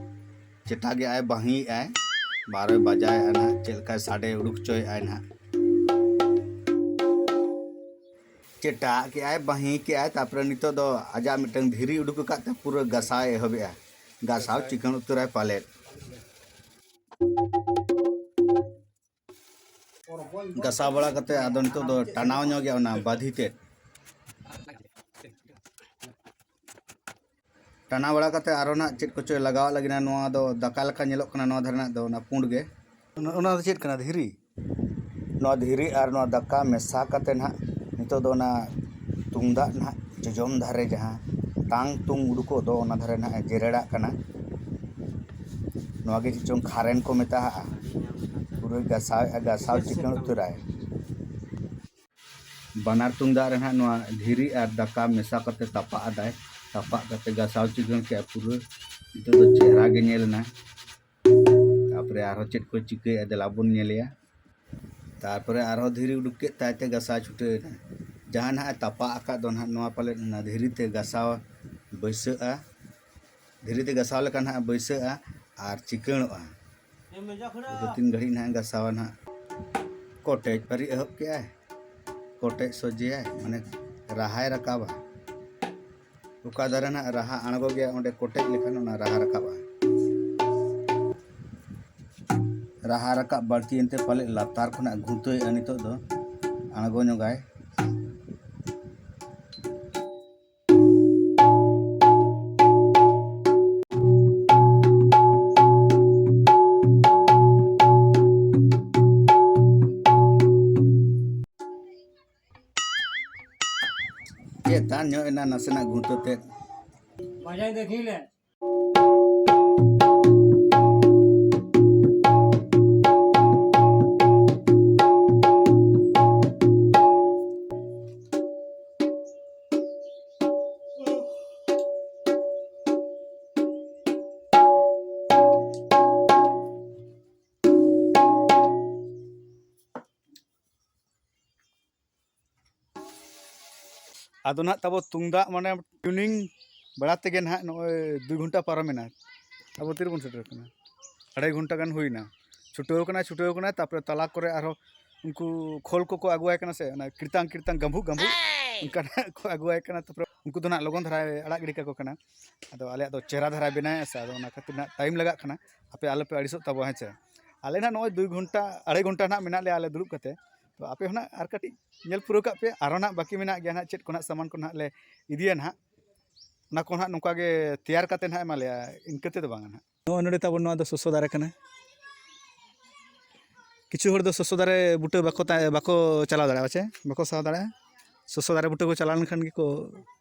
ᱪᱮᱴᱟ ᱜᱮ ᱟᱭ, ᱵᱟᱦᱤᱭᱮᱫ ᱟᱭ, ᱵᱟᱨᱚᱭ ᱵᱟᱡᱟᱭᱮᱫᱼᱟ ᱱᱟᱦᱟᱜ, ᱪᱮᱫ ᱞᱮᱠᱟᱭ ᱥᱟᱰᱮ ᱩᱰᱩᱠ ᱦᱚᱪᱚᱭᱮᱫ ᱟᱭ ᱱᱟᱦᱟᱜ᱾ ᱪᱮᱴᱟ ᱠᱮᱜᱼᱟᱭ, ᱵᱟᱹᱦᱤ ᱠᱮᱜᱼᱟᱭ, ᱛᱟᱨᱯᱚᱨᱮ ᱱᱤᱛᱚᱜ ᱫᱚ ᱟᱡᱟᱜ ᱢᱤᱫᱴᱟᱝ ᱫᱷᱤᱨᱤ ᱩᱰᱩᱠ ᱟᱠᱟᱫ ᱛᱮ ᱯᱩᱨᱟᱹ ᱜᱟᱥᱟᱣ ᱮ ᱮᱦᱚᱵᱮᱜᱼᱟ᱾ ᱜᱟᱥᱟᱣ ᱪᱤᱠᱟᱹᱬ ᱩᱛᱟᱹᱨᱟᱭ ᱯᱟᱞᱮᱫ᱾ ᱜᱟᱥᱟᱣ ᱵᱟᱲᱟ ᱠᱟᱛᱮ ᱟᱫᱚ ᱱᱤᱛᱚᱜ ᱫᱚ ᱴᱟᱱᱟᱣ ᱧᱚᱜ ᱜᱮᱭᱟ ᱚᱱᱟ ᱵᱟᱹᱫᱷᱤ ᱛᱮᱫ᱾ ᱴᱟᱱᱟᱣ ᱵᱟᱲᱟ ᱠᱟᱛᱮ ᱟᱨᱦᱚᱸ ᱱᱟᱜ ᱪᱮᱫ ᱠᱚᱪᱚᱭ ᱞᱟᱜᱟᱣᱟᱜ ᱞᱟᱹᱜᱤᱫ ᱱᱟᱜ, ᱱᱚᱣᱟ ᱫᱚ ᱫᱟᱠᱟ ᱞᱮᱠᱟ ᱧᱮᱞᱚᱜ ᱠᱟᱱᱟ, ᱱᱚᱣᱟ ᱫᱷᱟᱨᱮ ᱱᱟᱜ ᱫᱚ ᱚᱱᱟ ᱯᱩᱸᱰ ᱜᱮ᱾ ᱚᱱᱟ, ᱚᱱᱟ ᱫᱚ ᱪᱮᱫ ᱠᱟᱱᱟ? ᱫᱷᱤᱨᱤ? ᱱᱚᱣᱟ ᱫᱷᱤᱨᱤ ᱟᱨ ᱱᱚᱣᱟ ᱫᱟᱠᱟ ᱢᱮᱥᱟ ᱠᱟᱛᱮ ᱱᱟᱜ ᱱᱤᱛᱚᱜ ᱫᱚ ᱚᱱᱟ ᱛᱩᱢᱫᱟᱜ ᱱᱟᱜ ᱡᱚᱡᱚᱢ ᱫᱷᱟᱨᱮ ᱡᱟᱦᱟᱸ ᱴᱟᱝ ᱴᱩᱝ ᱩᱰᱩᱠᱚᱜ ᱫᱚ, ᱚᱱᱟ ᱫᱷᱟᱨᱮ ᱱᱟᱜ ᱮ ᱡᱮᱨᱮᱲᱟᱜ ᱠᱟᱱᱟ᱾ ᱱᱚᱣᱟ ᱜᱮ ᱪᱮᱫ ᱪᱚᱝ ᱠᱷᱟᱨᱮᱱ ᱠᱚ ᱢᱮᱛᱟᱜᱼᱟ᱾ ᱯᱩᱨᱟᱹ ᱜᱟᱥᱟᱣ, ᱜᱟᱥᱟᱣ ᱪᱤᱠᱟᱹᱬ ᱩᱛᱟᱹᱨᱟᱭ᱾ ᱵᱟᱱᱟᱨ ᱛᱩᱢᱫᱟᱜ ᱨᱮ ᱱᱟᱦᱟᱜ ᱱᱚᱣᱟ ᱫᱷᱤᱨᱤ ᱟᱨ ᱫᱟᱠᱟ ᱢᱮᱥᱟ ᱠᱟᱛᱮ ᱛᱟᱯᱟᱜ ᱟᱫᱟᱭ᱾ ᱛᱟᱯᱟᱜ ᱠᱟᱛᱮ ᱜᱟᱥᱟᱣ ᱪᱤᱠᱟᱹᱬ ᱠᱮᱜᱼᱟ ᱯᱩᱨᱟᱹ᱾ ᱱᱤᱛᱚᱜ ᱫᱚ ᱪᱮᱦᱨᱟ ᱜᱮ ᱧᱮᱞ ᱮᱱᱟ᱾ ᱛᱟᱨᱯᱚᱨᱮ ᱟᱨᱦᱚᱸ ᱪᱮᱫ ᱠᱚ ᱪᱤᱠᱟᱹᱭᱮᱫᱼᱟ, ᱫᱮᱞᱟ ᱵᱚᱱ ᱧᱮᱞᱮᱭᱟ᱾ ᱛᱟᱨᱯᱚᱨᱮ ᱟᱨᱦᱚᱸ ᱫᱷᱤᱨᱤ ᱩᱰᱩᱠ ᱠᱮᱫ ᱛᱟᱭ ᱛᱮ ᱜᱟᱥᱟᱣ ᱪᱷᱩᱴᱟᱹᱣ ᱮᱱᱟ᱾ ᱡᱟᱦᱟᱸ ᱱᱟᱦᱟᱜ ᱮ ᱛᱟᱯᱟᱜ ᱟᱠᱟᱫ ᱫᱚ ᱱᱟᱦᱟᱜ, ᱱᱚᱣᱟ ᱯᱟᱞᱮᱫ ᱚᱱᱟ ᱫᱷᱤᱨᱤ ᱛᱮ ᱜᱟᱥᱟᱣ ᱵᱟᱹᱭᱥᱟᱹᱜᱼᱟ᱾ ᱫᱷᱤᱨᱤ ᱛᱮ ᱜᱟᱥᱟᱣ ᱞᱮᱠᱷᱟᱱ ᱱᱟᱦᱟᱜ ᱵᱟᱹᱭᱥᱟᱹᱜᱼᱟ ᱟᱨ ᱪᱤᱠᱟᱹᱬᱚᱜᱼᱟ᱾ ᱫᱩ ᱛᱤᱱ ᱜᱷᱟᱹᱲᱤᱡ ᱱᱟᱦᱟᱜ ᱜᱟᱥᱟᱣᱟ ᱱᱟᱦᱟᱜ᱾ ᱠᱚᱴᱮᱡ ᱯᱟᱹᱨᱤ ᱮᱦᱚᱵ ᱠᱮᱜᱼᱟᱭ, ᱠᱚᱴᱮᱡ ᱥᱚᱡᱷᱮᱭᱟᱭ, ᱢᱟᱱᱮ ᱨᱟᱦᱟᱭ ᱨᱟᱠᱟᱵᱟ᱾ ᱚᱠᱟ ᱫᱟᱨᱮ ᱱᱟᱦᱟᱜ ᱨᱟᱦᱟ ᱟᱬᱜᱚ ᱜᱮᱭᱟ, ᱚᱸᱰᱮ ᱠᱚᱴᱮᱡ ᱞᱮᱠᱷᱟᱱ ᱚᱱᱟ ᱨᱟᱦᱟ ᱨᱟᱠᱟᱵᱼᱟ᱾ ᱨᱟᱦᱟ ᱨᱟᱠᱟᱵ ᱵᱟᱹᱲᱛᱤᱭᱮᱱ ᱛᱮ ᱯᱟᱞᱮᱫ ᱞᱟᱛᱟᱨ ᱠᱷᱚᱱᱟᱜ ᱜᱷᱩᱛᱟᱹᱭᱮᱫᱼᱟ ᱱᱤᱛᱚᱜ ᱫᱚ, ᱟᱬᱜᱚ ᱧᱚᱜᱟᱭ᱾ ᱪᱮᱛᱟᱱ ᱧᱚᱜ ᱮᱱᱟ ᱱᱟᱥᱮᱱᱟᱜ ᱜᱷᱩᱴᱟᱹ ᱛᱮᱫ᱾ ᱵᱟᱡᱟᱭ ᱫᱮᱠᱷᱤ ᱞᱮ᱾ ᱟᱫᱚ ᱱᱟᱦᱟᱜ ᱛᱟᱵᱚ ᱛᱩᱢᱫᱟᱜ ᱢᱟᱱᱮ tuning ᱵᱟᱲᱟ ᱛᱮᱜᱮ ᱱᱟᱦᱟᱜ ᱱᱚᱜᱼᱚᱭ ᱫᱩᱭ ᱜᱷᱚᱱᱴᱟ ᱯᱟᱨᱚᱢᱮᱱᱟ᱾ ᱟᱵᱚ ᱛᱤᱨᱮᱵᱚᱱ ᱥᱮᱴᱮᱨ ᱠᱟᱱᱟ? ᱟᱲᱟᱭ ᱜᱷᱚᱱᱴᱟ ᱜᱟᱱ ᱦᱩᱭᱱᱟ᱾ ᱪᱷᱩᱴᱟᱹᱣ ᱠᱟᱱᱟᱭ, ᱪᱷᱩᱴᱟᱹᱣ ᱠᱟᱱᱟᱭ, ᱛᱟᱨᱯᱚᱨᱮ ᱛᱟᱞᱟ ᱠᱚᱨᱮ ᱟᱨᱦᱚᱸ ᱩᱱᱠᱩ ᱠᱷᱳᱞ ᱠᱚᱠᱚ ᱟᱹᱜᱩᱣᱟᱭ ᱠᱟᱱᱟ ᱥᱮ, ᱚᱱᱟ ᱠᱤᱨᱛᱟᱝ ᱠᱤᱨᱛᱟᱝ ᱜᱟᱢᱵᱷᱩ ᱜᱟᱢᱵᱷᱩ ᱚᱱᱠᱟᱱᱟᱜ ᱠᱚ ᱟᱹᱜᱩᱣᱟᱭ ᱠᱟᱱᱟ᱾ ᱛᱟᱨᱯᱚᱨᱮ ᱩᱱᱠᱩ ᱫᱚ ᱱᱟᱦᱟᱜ ᱞᱚᱜᱚᱱ ᱫᱷᱟᱨᱟᱭ ᱟᱲᱟᱜ ᱜᱤᱰᱤ ᱠᱟᱠᱚ ᱠᱟᱱᱟ᱾ ᱟᱫᱚ ᱟᱞᱮᱭᱟᱜ ᱫᱚ ᱪᱮᱦᱨᱟ ᱫᱷᱟᱨᱟᱭ ᱵᱮᱱᱟᱣᱮᱫᱼᱟ ᱥᱮ, ᱟᱫᱚ ᱚᱱᱟ ᱠᱷᱟᱹᱛᱤᱨ ᱱᱟᱦᱟᱜ time ᱞᱟᱜᱟᱜ ᱠᱟᱱᱟ᱾ ᱟᱯᱮ ᱟᱞᱚᱯᱮ ᱟᱹᱲᱤᱥᱚᱜ ᱛᱟᱵᱚᱱᱟ, ᱦᱮᱸ ᱪᱮ? ᱟᱞᱮ ᱱᱟᱦᱟᱜ ᱱᱚᱜᱼᱚᱭ ᱫᱩᱭ ᱜᱷᱚᱱᱴᱟ, ᱟᱲᱟᱭ ᱜᱷᱚᱱᱴᱟ ᱱᱟᱦᱟᱜ ᱢᱮᱱᱟᱜ ᱞᱮᱭᱟ ᱟᱞᱮ ᱫᱩᱲᱩᱵ ᱠᱟᱛᱮ᱾ ᱛᱚ ᱟᱯᱮ ᱦᱚᱸ ᱱᱟᱦᱟᱜ ᱟᱨ ᱠᱟᱹᱴᱤᱡ ᱧᱮᱞ ᱯᱩᱨᱟᱹᱣ ᱠᱟᱜ ᱯᱮ, ᱟᱨᱦᱚᱸ ᱱᱟᱦᱟᱜ ᱵᱟᱹᱠᱤ ᱢᱮᱱᱟᱜ ᱜᱮᱭᱟ ᱱᱟᱦᱟᱜ ᱪᱮᱫ ᱠᱚ ᱱᱟᱦᱟᱜ ᱥᱟᱢᱟᱱ ᱠᱚ ᱱᱟᱦᱟᱜ ᱞᱮ ᱤᱫᱤᱭᱟ ᱱᱟᱦᱟᱜ᱾ ᱚᱱᱟ ᱠᱚ ᱱᱟᱦᱟᱜ ᱱᱚᱝᱠᱟ ᱜᱮ ᱛᱮᱭᱟᱨ ᱠᱟᱛᱮ ᱱᱟᱦᱟᱜ ᱮᱢᱟ ᱞᱮᱭᱟ, ᱤᱱᱠᱟᱹ ᱛᱮᱫᱚ ᱵᱟᱝᱟ ᱱᱟᱦᱟᱜ᱾ ᱱᱚᱜᱼᱚᱭ ᱱᱚᱰᱮ ᱛᱟᱵᱚᱱ ᱱᱚᱣᱟ ᱫᱚ ᱥᱚᱥᱚ ᱫᱟᱨᱮ ᱠᱟᱱᱟ᱾ ᱠᱤᱪᱷᱩ ᱦᱚᱲ ᱫᱚ ᱥᱚᱥᱚ ᱫᱟᱨᱮ ᱵᱩᱴᱟᱹ ᱵᱟᱠᱚ ᱛᱟ-, ᱵᱟᱠᱚ ᱪᱟᱞᱟᱣ ᱫᱟᱲᱮᱭᱟᱜᱼᱟ, ᱪᱮ ᱵᱟᱠᱚ ᱥᱟᱦᱟᱣ ᱫᱟᱲᱮᱭᱟᱜᱼᱟ᱾ ᱥᱚᱥᱚ ᱫᱟᱨᱮ ᱵᱩᱴᱟᱹ ᱠᱚ ᱪᱟᱞᱟᱣ ᱞᱮᱱᱠᱷᱟᱱ ᱜᱮᱠᱚ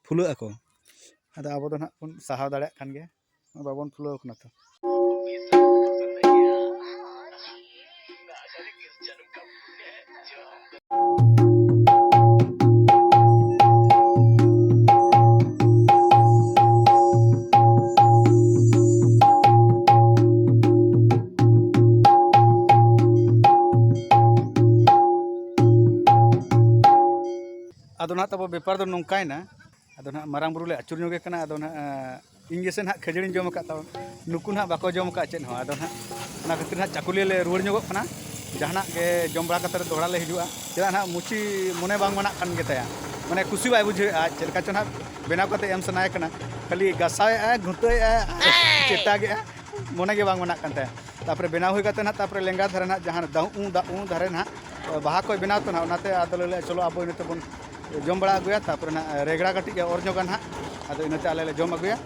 ᱯᱷᱩᱞᱟᱹᱜ ᱟᱠᱚ᱾ ᱟᱫᱚ ᱟᱵᱚ ᱫᱚ ᱱᱟᱦᱟᱜ ᱵᱚᱱ ᱥᱟᱦᱟᱣ ᱫᱟᱲᱮᱭᱟᱜ ᱠᱟᱱ ᱜᱮᱭᱟ, ᱵᱟᱵᱚᱱ ᱯᱷᱩᱞᱟᱹᱣ ᱠᱟᱱᱟ ᱛᱚ᱾ ᱟᱫᱚ ᱱᱟᱦᱟᱜ ᱛᱟᱵᱚ ᱵᱮᱯᱟᱨ ᱫᱚ ᱱᱚᱝᱠᱟᱭᱮᱱᱟ, ᱟᱫᱚ ᱱᱟᱦᱟᱜ ᱢᱟᱨᱟᱝ ᱵᱩᱨᱩ ᱞᱮ ᱟᱹᱪᱩᱨ ᱧᱚᱜᱮ ᱠᱟᱱᱟ᱾ ᱟᱫᱚ ᱱᱟᱦᱟᱜ, ᱤᱧ ᱜᱮᱥᱮ ᱱᱟᱦᱟᱜ ᱠᱷᱟᱹᱡᱟᱹᱲᱤᱧ ᱡᱚᱢ ᱟᱠᱟᱫ ᱛᱟᱵᱚᱱ, ᱱᱩᱠᱩ ᱱᱟᱦᱟᱜ ᱵᱟᱠᱚ ᱡᱚᱢ ᱟᱠᱟᱫ ᱪᱮᱫ ᱦᱚᱸ᱾ ᱟᱫᱚ ᱱᱟᱦᱟᱜ ᱚᱱᱟ ᱠᱷᱟᱹᱛᱤᱨ ᱱᱟᱦᱟᱜ ᱪᱟᱹᱠᱩᱞᱤᱭᱟᱹ ᱞᱮ ᱨᱩᱣᱟᱹᱲ ᱧᱚᱜᱚᱜ ᱠᱟᱱᱟ᱾ ᱡᱟᱦᱟᱱᱟᱜ ᱜᱮ ᱡᱚᱢ ᱵᱟᱲᱟ ᱠᱟᱛᱮ ᱫᱚᱦᱲᱟ ᱞᱮ ᱦᱤᱡᱩᱜᱼᱟ᱾ ᱪᱮᱫᱟᱜ ᱱᱟᱦᱟᱜ ᱢᱩᱪᱤ ᱢᱚᱱᱮ ᱵᱟᱝ ᱢᱟᱱᱟᱜ ᱠᱟᱱ ᱜᱮᱛᱟᱭᱟ, ᱢᱟᱱᱮ ᱠᱩᱥᱤ ᱵᱟᱭ ᱵᱩᱡᱷᱟᱹᱣᱮᱫᱼᱟ᱾ ᱪᱮᱫ ᱞᱮᱠᱟ ᱪᱚ ᱱᱟᱦᱟᱜ ᱵᱮᱱᱟᱣ ᱠᱟᱛᱮ ᱮᱢ ᱥᱟᱱᱟᱭᱮ ᱠᱟᱱᱟ, ᱠᱷᱟᱹᱞᱤ ᱜᱟᱥᱟᱣᱮᱫᱼᱟᱭ, ᱜᱷᱩᱴᱟᱹᱣᱮᱫᱼᱟᱭ, ᱪᱮᱴᱟᱜᱮᱫᱼᱟ, ᱢᱚᱱᱮ ᱜᱮ ᱵᱟᱝ ᱢᱟᱱᱟᱜ ᱠᱟᱱ ᱛᱟᱭᱟ᱾ ᱛᱟᱨᱯᱚᱨᱮ ᱵᱮᱱᱟᱣ ᱦᱩᱭ ᱠᱟᱛᱮ ᱱᱟᱦᱟᱜ ᱛᱟᱨᱯᱚᱨᱮ ᱞᱮᱸᱜᱟ ᱫᱷᱟᱨᱮ ᱱᱟᱦᱟᱜ ᱡᱟᱦᱟᱸ ᱫᱟᱜ ᱩ ᱫᱟᱜ ᱩ ᱫᱷᱟᱨᱮ ᱱᱟᱦᱟᱜ ᱵᱟᱦᱟ ᱠᱚᱭ ᱵᱮᱱᱟᱣ ᱛᱮ ᱱᱟᱦᱟᱜ, ᱚᱱᱟᱛᱮ ᱟᱫᱚ ᱞᱮ ᱞᱟᱹᱭᱟ ᱪᱚᱞᱚ ᱟᱵᱚ ᱤᱱᱟᱹ ᱛᱮᱵᱚᱱ ᱡᱚᱢ ᱵᱟᱲᱟ ᱟᱹᱜᱩᱭᱟ᱾ ᱛᱟᱨᱯᱚᱨᱮ ᱱᱟᱦᱟᱜ ᱨᱮᱜᱽᱲᱟ ᱠᱟᱹᱴᱤᱡ ᱮ ᱚᱨ ᱧᱚᱜᱟ ᱱᱟᱦᱟᱜ, ᱟᱫᱚ ᱤᱱᱟᱹᱛᱮ ᱟᱞᱮ ᱞᱮ ᱡᱚᱢ ᱟᱹᱜᱩᱭᱟ᱾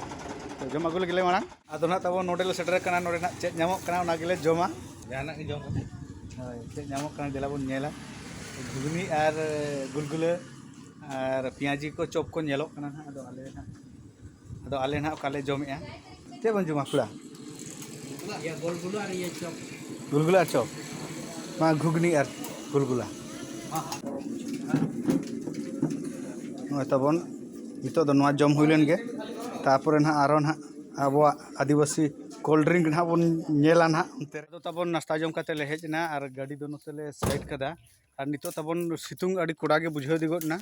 ᱛᱚ ᱡᱚᱢ ᱟᱹᱜᱩ ᱞᱟᱹᱜᱤᱫ ᱞᱮ ᱢᱟᱲᱟᱝ᱾ ᱟᱫᱚ ᱱᱟᱦᱟᱜ ᱛᱟᱵᱚ ᱱᱚᱰᱮ ᱞᱮ ᱥᱮᱴᱮᱨ ᱟᱠᱟᱱᱟ, ᱱᱚᱰᱮ ᱱᱟᱦᱟᱜ ᱪᱮᱫ ᱧᱟᱢᱚᱜ ᱠᱟᱱᱟ ᱚᱱᱟ ᱜᱮᱞᱮ ᱡᱚᱢᱟ᱾ ᱡᱟᱦᱟᱱᱟᱜ ᱜᱮ ᱡᱚᱢ ᱠᱟᱛᱮ᱾ ᱦᱳᱭ, ᱪᱮᱫ ᱧᱟᱢᱚᱜ ᱠᱟᱱᱟ ᱫᱮᱞᱟ ᱵᱚᱱ ᱧᱮᱞᱟ᱾ ᱜᱷᱩᱜᱽᱱᱤ ᱟᱨ ᱜᱩᱞᱜᱩᱞᱟᱹ ᱟᱨ ᱯᱮᱸᱭᱟᱡᱤ ᱠᱚ, ᱪᱚᱯ ᱠᱚ ᱧᱮᱞᱚᱜ ᱠᱟᱱᱟ ᱱᱟᱦᱟᱜ᱾ ᱟᱫᱚ ᱟᱞᱮ ᱱᱟᱦᱟᱜ, ᱟᱫᱚ ᱟᱞᱮ ᱱᱟᱦᱟᱜ ᱚᱠᱟ ᱞᱮ ᱡᱚᱢᱮᱜᱼᱟ? ᱪᱮᱫ ᱵᱚᱱ ᱡᱚᱢᱟ ᱠᱚᱲᱟ? ᱤᱭᱟᱹ ᱜᱳᱞ ᱜᱩᱞᱟᱹ ᱟᱨ ᱤᱭᱟᱹ ᱪᱚᱯ᱾ ᱜᱩᱞᱜᱩᱞᱟᱹ ᱟᱨ ᱪᱚᱯ᱾ ᱢᱟ ᱜᱷᱩᱜᱽᱱᱤ ᱟᱨ ᱜᱩᱞᱜᱩᱞᱟ᱾ ᱱᱚᱜᱼᱚᱭ ᱛᱟᱵᱚᱱ ᱱᱤᱛᱚᱜ ᱫᱚ ᱱᱚᱣᱟ ᱡᱚᱢ ᱦᱩᱭ ᱞᱮᱱ ᱜᱮ, ᱛᱟᱨᱯᱚᱨᱮ ᱱᱟᱦᱟᱜ ᱟᱨᱚ ᱱᱟᱦᱟᱜ ᱟᱵᱚᱣᱟᱜ ᱟᱹᱫᱤᱵᱟᱹᱥᱤ cold drink ᱱᱟᱦᱟᱜ ᱵᱚᱱ ᱧᱮᱞᱟ ᱱᱟᱦᱟᱜ ᱚᱱᱛᱮ ᱨᱮ᱾ ᱟᱫᱚ ᱛᱟᱵᱚᱱ ᱱᱟᱥᱛᱟ ᱡᱚᱢ ᱠᱟᱛᱮ ᱞᱮ ᱦᱮᱡ ᱮᱱᱟ ᱟᱨ ᱜᱟᱹᱰᱤ ᱫᱚ ᱱᱚᱛᱮ ᱞᱮ side ᱠᱟᱫᱟ᱾ ᱟᱨ ᱱᱤᱛᱚᱜ ᱛᱟᱵᱚᱱ ᱥᱤᱛᱩᱝ ᱟᱹᱰᱤ ᱠᱚᱲᱟ ᱜᱮ ᱵᱩᱡᱷᱟᱹᱣ ᱤᱫᱤ ᱜᱚᱫ ᱮᱱᱟ᱾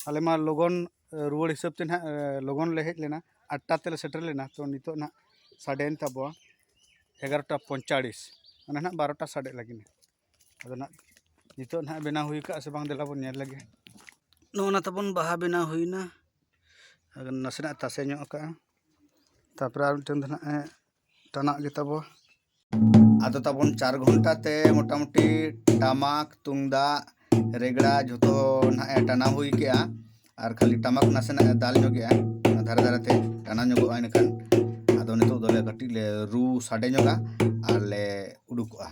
ᱟᱞᱮ ᱢᱟ ᱞᱚᱜᱚᱱ, ᱮ, ᱨᱩᱣᱟᱹᱲ ᱦᱤᱥᱟᱹᱵ ᱛᱮ ᱱᱟᱦᱟᱜ, ᱮ, ᱞᱚᱜᱚᱱ ᱞᱮ ᱦᱮᱡ ᱞᱮᱱᱟ, ᱟᱴᱴᱟ ᱛᱮᱞᱮ ᱥᱮᱴᱮᱨ ᱞᱮᱱᱟ᱾ ᱛᱚ ᱱᱤᱛᱚᱜ ᱱᱟᱦᱟᱜ ᱥᱟᱰᱮᱭᱮᱱ ᱛᱟᱵᱚᱣᱟ ᱮᱜᱟᱨᱚᱴᱟ ᱯᱚᱸᱭᱛᱟᱞᱤᱥ, ᱢᱟᱱᱮ ᱱᱟᱦᱟᱜ ᱵᱟᱨᱚᱴᱟ ᱥᱟᱰᱮᱜ ᱞᱟᱹᱜᱤᱫ᱾ ᱟᱫᱚ ᱱᱟᱦᱟᱜ ᱱᱤᱛᱚᱜ ᱱᱟᱦᱟᱜ ᱵᱮᱱᱟᱣ ᱦᱩᱭ ᱠᱟᱜᱼᱟ ᱥᱮ ᱵᱟᱝ, ᱫᱮᱞᱟ ᱵᱚᱱ ᱧᱮᱞ ᱞᱮᱜᱮ᱾ ᱱᱚᱜᱼᱚ ᱱᱟ ᱛᱟᱵᱚᱱ ᱵᱟᱦᱟ ᱵᱮᱱᱟᱣ ᱦᱩᱭᱱᱟ, ᱟᱫᱚ ᱱᱟᱥᱮᱱᱟᱜ ᱛᱟᱥᱮ ᱧᱚᱜ ᱠᱟᱜᱼᱟ᱾ ᱛᱟᱨᱯᱚᱨᱮ ᱟᱨ ᱢᱤᱫᱴᱮᱱ ᱫᱚ ᱱᱟᱦᱟᱜ ᱮ ᱴᱟᱱᱟᱜ ᱜᱮᱛᱟ ᱵᱚ᱾ ᱟᱫᱚ ᱛᱟᱵᱚᱱ ᱪᱟᱨ ᱜᱷᱚᱱᱴᱟ ᱛᱮ ᱢᱚᱴᱟᱢᱩᱴᱤ ᱴᱟᱢᱟᱠ, ᱛᱩᱢᱫᱟᱜ, ᱨᱮᱜᱽᱲᱟ ᱡᱷᱚᱛᱚ ᱱᱟᱦᱟᱜ ᱮ ᱴᱟᱱᱟᱣ ᱦᱩᱭ ᱠᱮᱜᱼᱟ᱾ ᱟᱨ ᱠᱷᱟᱹᱞᱤ ᱴᱟᱢᱟᱠ ᱱᱟᱥᱮᱱᱟᱜ ᱮ ᱫᱟᱞ ᱧᱚᱜᱮᱜᱼᱟ, ᱚᱱᱟ ᱫᱷᱟᱨᱮ ᱫᱷᱟᱨᱮ ᱛᱮ ᱴᱟᱱᱟᱣ ᱧᱚᱜᱚᱜᱼᱟ᱾ ᱤᱱᱟᱹᱠᱷᱟᱱ ᱟᱫᱚ ᱱᱤᱛᱚᱜ ᱫᱚᱞᱮ ᱠᱟᱹᱴᱤᱡ ᱞᱮ ᱨᱩ ᱥᱟᱰᱮ ᱧᱚᱜᱟ ᱟᱨ ᱞᱮ ᱩᱰᱩᱠᱚᱜᱼᱟ᱾